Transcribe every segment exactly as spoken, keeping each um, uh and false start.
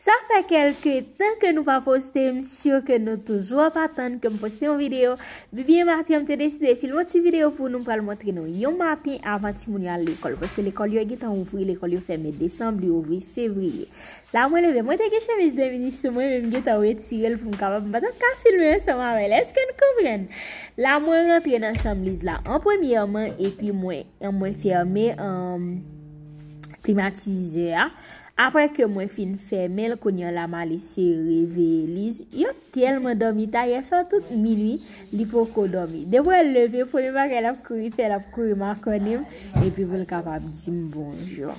Sa fè kèlke tan ke nou pa poste, m si ke nou toujou ap atann ke m poste yon videyo. Byen maten, m te deside filme yon ti videyo pou nou, m pral montre nou yon maten avan timoun yo al lekòl, paske lekòl yo gentan ouvri, lekòl yo fèmen desanm, li ouvri fevriye. La mwen leve, mwen te gen chemiz de mini sou mwen, men m gentan retire l pou m kapab, m pa t ap ka filme ansanm avè l. Èske n konprann? La mwen rantre nan chanm Liz la an premyèman, epi mwen, mwen fèmen, um, klimatizè a. Apre ke mwen fin fèmen l, kounye a la m ale sere veye Liz. Yo tèlman dòmi ta, yè swa tout minui, li poko dòmi. Depi w leve, premye bagay l ap kouri fè, l ap kouri makònen m, epi pou l kapab di m bonjou.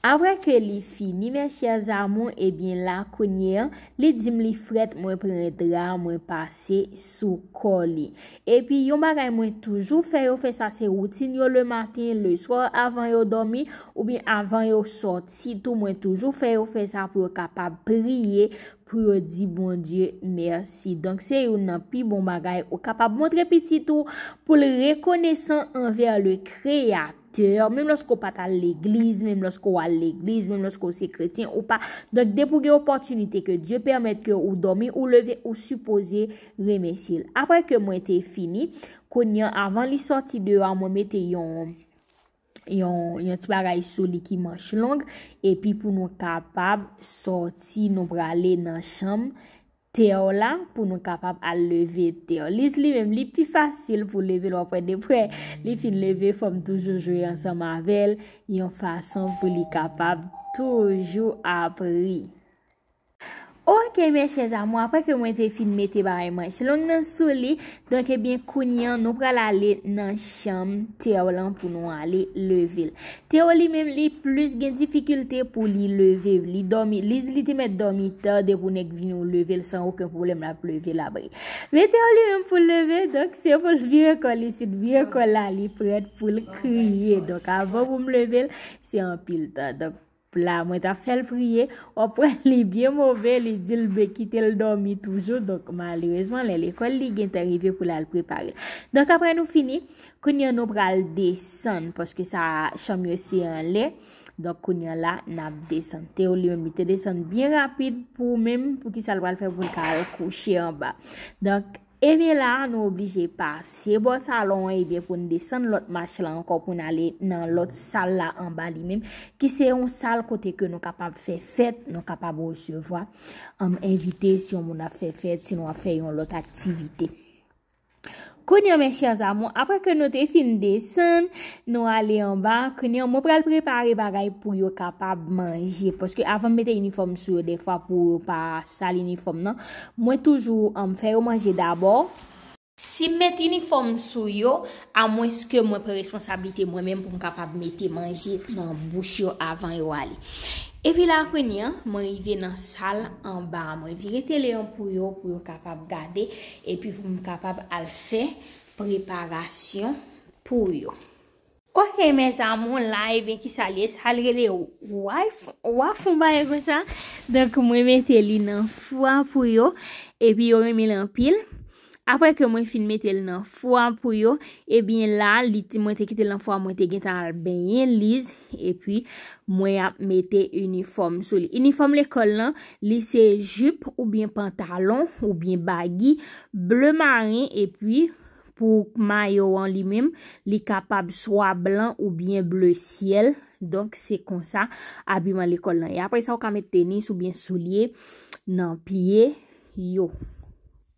Apre ke li fini, mes chers amours, ebyen la, kounye a, li di m li frèt, mwen pran dra, mwen pase sou kò li. Epi yon bagay mwen toujou fè yo fè sa, se woutin yo le maten, le swa, avan yo dòmi, oubyen avan yo sòti tou, mwen toujou fè yo fè sa pou yo kapab priye, pou yo di Bondye mèsi. Donk, se youn nan pi bon bagay ou kapab montre pitit ou pou l rekonesan anvè le Kreyatè. Menm lòske w pa t al legliz, menm lòske w al legliz, menm lòske w se kretyen ou pa. Donk, depi w gen opòtinite ke Dye pèmèt ke ou dòmi, ou leve, ou sipoze remèsye l. Apre ke mwen te fini, kounye a, avan li sòti deyò a, mwen mete yon, yon, yon ti bagay sou li ki manch long, epi pou nou kapab sòti, nou prale nan chanm tè w la pou nou kapab al leve tè w. Liz li menm, li pi fasil pou leve l, w ap wè depi li fin leve, fò m toujou jwe ansanm avè l, yon fason pou li kapab toujou ap ri. Ok, mes chers amours, apre ke mwen te fin mete bagay manch long nan sou li, donk, ebyen, kounye a, nou pral ale nan chanm Tèw lan pou nou ale leve l. Tèw li menm, li plis gen difikilte pou li leve. Li dòmi, Liz, li te mèt dòmi tan, depi w nèk vini w leve l san okenn pwoblèm, l ap leve l ap ri. Men Tèw li menm pou l leve, donk, se pou l vire kò l isit, vire kò l la, li prèt pou l kriye. Donk, avan pou m leve l, se anpil tan. Donk, la, mwen t ap fè l priye, w ap wè li byen move, li di l be kite l dòmi toujou. Donk, malerezman, lè lekòl li gentan rive pou l al prepare l. Donk, apre nou fini, kounye a nou pral desann, paske sa, chanm yo se anlè. Donk, kounye a la, n ap desann. Tèw li menm, li te desann byen rapid pou menm, pou ki sa l pral fè pou l ka al kouche anba. Donk, Ebyen la, nou oblije pase bò salon an, ebyen pou n desann lòt mach la ankò pou n ale nan lòt sal la anba li menm, ki se yon sal kote ke nou kapab fè fèt, nou kapab resevwa, um, envite si yon moun ap fè fèt, si nou ap fè yon lòt aktivite. Kounye a, mes chers amours, apre ke nou te fin desann, nou ale anba, kounye a, mwen pral prepare bagay pou yo kapab manje. Paske avan m mete inifòm sou yo, dèfwa pou yo pa sal inifòm nan, mwen toujou, um, fè yo manje dabò. Si m met inifòm sou yo, amwenske mwen pran responsablite mwen menm pou m kapab mete manje nan bouch yo avan yo ale. Epi la, kounye a, mwen rive nan sal anba a. Mwen vire tele an pou yo, pou yo kapab gade, epi pou m kapab al fè preparasyon pou yo. Ok, mes amours, la, ebyen, ki sa l ye? Sa l rele waf, waf, yon bagay konsa. Donk, mwen mete li nan fou a pou yo, epi yo renmen l anpil. Apre ke mwen fin mete l nan fou a pou yo, ebyen, la, li te, mwen te kite l nan fou a, mwen te gentan al benyen Liz, epi mwen ap mete inifòm sou li. Inifòm lekòl lan, li se jip oubyen pantalon, oubyen bagi, ble maren, epi pou mayo an li menm, li kapab swa blan oubyen ble syèl. Donk, se konsa abiman lekòl lan ye. Apre sa, ou ka met tenis oubyen soulye nan pye yo.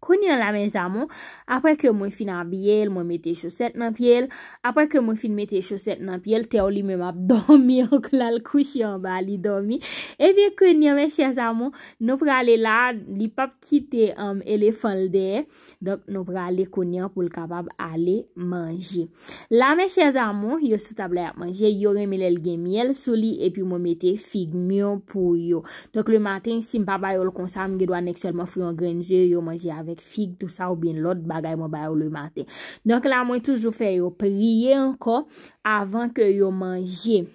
Kounye a la, mes amours, apre ke mwen fin abiye l, mwen mete chosèt nan pye l. Apre ke mwen fin mete chosèt nan pye l, Tèw li menm ap dòmi ankò, l al kouche anba, li dòmi. Ebyen, kounye a, mes chers amours, nou prale la, li p ap kite, um, elefan l dèyè. Donk, nou prale kounye a pou l kapab ale manje. La, mes chers amours, yo sou tab la y ap manje, yo renmen lè l gen myèl sou li, epi mwen mete fig mi pou yo. Donk, le maten, si m pa ba yo l konsa, m gen dwa nèk sèlman fri yon grenn ze, yo manje avèk fig, tou sa, oubyen lòt bagay mwen ba yo le maten. Donk, la, mwen toujou fè yo priye ankò avan ke yo manje.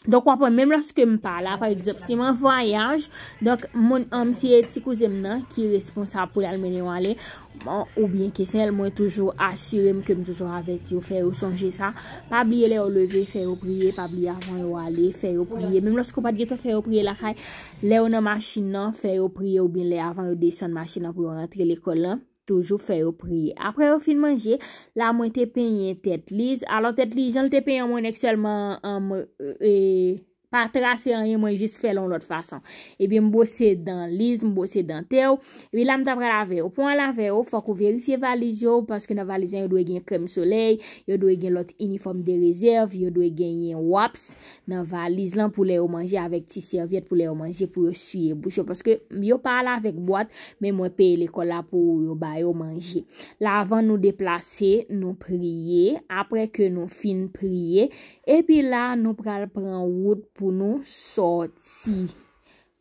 Donk, w ap wè, menm lòske m pa la, pa egzanp, si m an vwayaj, donk, moun, um, si e ti kouzen m nan ki responsab pou l al mennen w ale, bon, oubyen kesnèl, mwen toujou asire m ke m toujou avèti yo, fè yo sonje sa. Pa bliye lè yo leve, fè yo priye, pa bliye avan yo ale, fè yo priye. Menm lòske w pa t gentan fè yo priye lakay, lè yo nan machin nan, fè yo priye, oubyen lè avan yo desann machin nan pou yo rantre lekòl lan, toujou fè yo priye. Apre yo fin manje, la mwen te penyen tèt Liz. Alò tèt Liz, jan l te penyen mwen nèk sèlman, um, e, pa trase anyen, mwen jis fè l yon lòt fason. Ebyen, m bwose dan Liz, m bwose dan Teo. Epi la, m ta pral avè yo. Pou al avè yo, fòk ou verifye valiz yo, paske nan valiz lan, yo dwe gen krèm solèy, yo dwe gen lòt inifòm de rezèv, yo dwe genyen wòps nan valiz lan pou lè yo manje, avèk ti sèvyèt pou lè yo manje, pou yo siye bouch yo. Paske yo pa al avèk bwat, men mwen peye lekòl la pou yo ba yo manje. La, avan nou deplase, nou priye. Apre ke nou fin priye, epi la, nou pral pran wout pou nou sòti,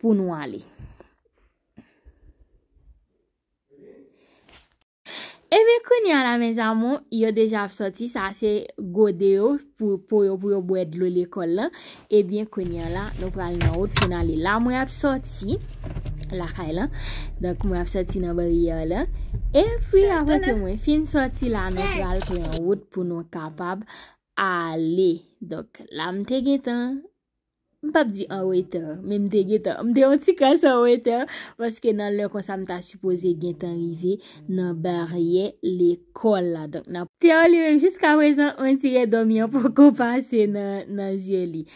pou nou ale. Ebyen, kounye a la, mes amours, yo deja ap sòti. Sa se gode yo pou, pou yo, pou yo bwè dlo lekòl lan. Ebyen, kounye a la, nou pral nan wout pou n ale. La, mwen ap sòti lakay lan. Donk, mwen ap sòti nan baryè lan. Epi, apre ke mwen fin sòti la, nou pral pran wout pou nou kapab ale. Donk, la, m te gentan, m p ap di an reta, men m te gentan, m te yon ti kras an reta, paske nan lè konsa, m ta sipoze gentan rive nan baryè lekòl la. Donk, nan Teo li menm, jiska prezan, on dirè dòmi an poko pase nan, nan zye li.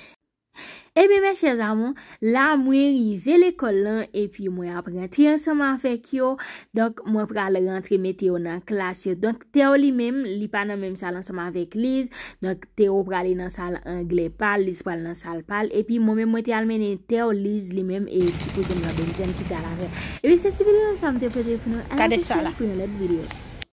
Ebyen, mes chers amours, la mwen rive lekòl lan, epi mwen ap rantre ansanm avèk yo. Donk, mwen pral rantre mete yo nan klas yo. Donk, Teo li menm, li pa nan menm sal ansanm avèk Liz. Donk, Teo prale nan sal anglè pa l, Liz pral nan sal pa l. Epi, mwen menm, mwen te al mennen Teo, Liz, li menm, e ti kouzen m nan Benzen ki t al avè l. Epi, se ti videyo sa m te pote pou nou. Gade sa la. Pou yon lòt videyo.